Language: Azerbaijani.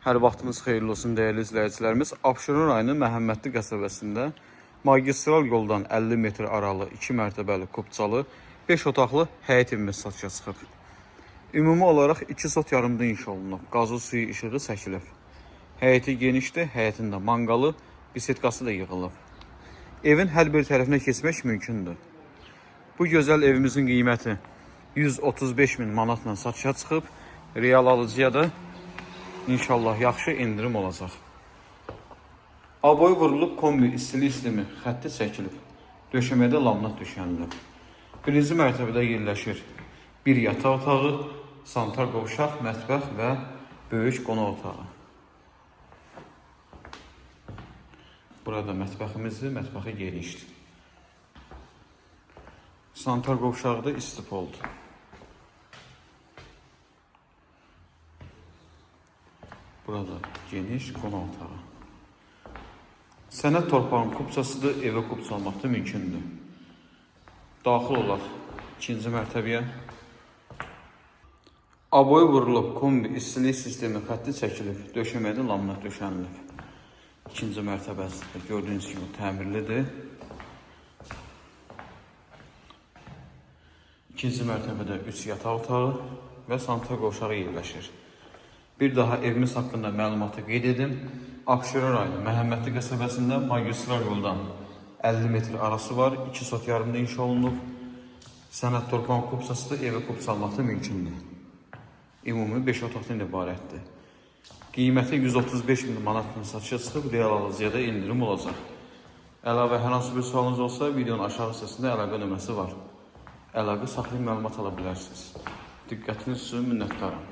Hər vaxtınız xeyirli olsun dəyərli izləyicilərimiz. Abşeron rayonu Məhəmmədli qəsəbəsində magistral yoldan 50 metr aralı 2 mərtəbəli kupçalı 5 otaqlı həyət evimiz satışa çıxıb. Ümumi olaraq 2 sot yarımda inşa olunub. Qazı, suyu, işığı çəkilib. Həyəti genişdir, həyətində manqalı, bisetkası da yığılıb. Evin hər bir tərəfinə keçmək mümkündür. Bu gözəl evimizin qiyməti 135 min manatla satışa çıxıb. Real alıcıya da inşallah yaxşı endirim olacaq. Aboy vurulub, kombi istilik sistemi xətti çəkilib. Döşəmədə laminat döşənilib. Birinci mərtəbədə yerləşir bir yataq otağı, sanitar qovşaq, mətbəx və böyük qonaq otağı. Burada mətbəximizdir, mətbəxi genişdir. Sanitar qovşağı da istipoldur. Burada geniş qonaq otağı. Sənəd torpağın kupçasıdır, evə kupça almaq da mümkündür. Daxil olaq ikinci mərtəbəyə. Aboy vurulub, kombi istilik sistemi xətti çəkilib, döşəmədə laminat döşənilib. İkinci mərtəbəsi də gördüyünüz kimi təmirlidir. İkinci mərtəbədə 3 yataq otağı və sanitar qovşağı yerləşir. Bir daha evimiz haqqında məlumatı qeyd edim. Abşeron rayonu Məhəmmədli qəsəbəsində magistral yoldan 50 metr arası var. 2 sot yarımda inşa olunub. Sənəd torpağın kupçası da evə kupça almaq da mümkündür. Ümumi 5 otaqdan ibarətdir. Qiyməti 135 min manatla satışa çıxıb, real alıcıya da endirim olacaq. Əlavə hər hansı bir sualınız olsa, videonun aşağı hissəsində əlaqə nömrəsi var. Əlaqə saxlayıb məlumat ala bilərsiniz. Diqqətiniz üçün minnətdaram.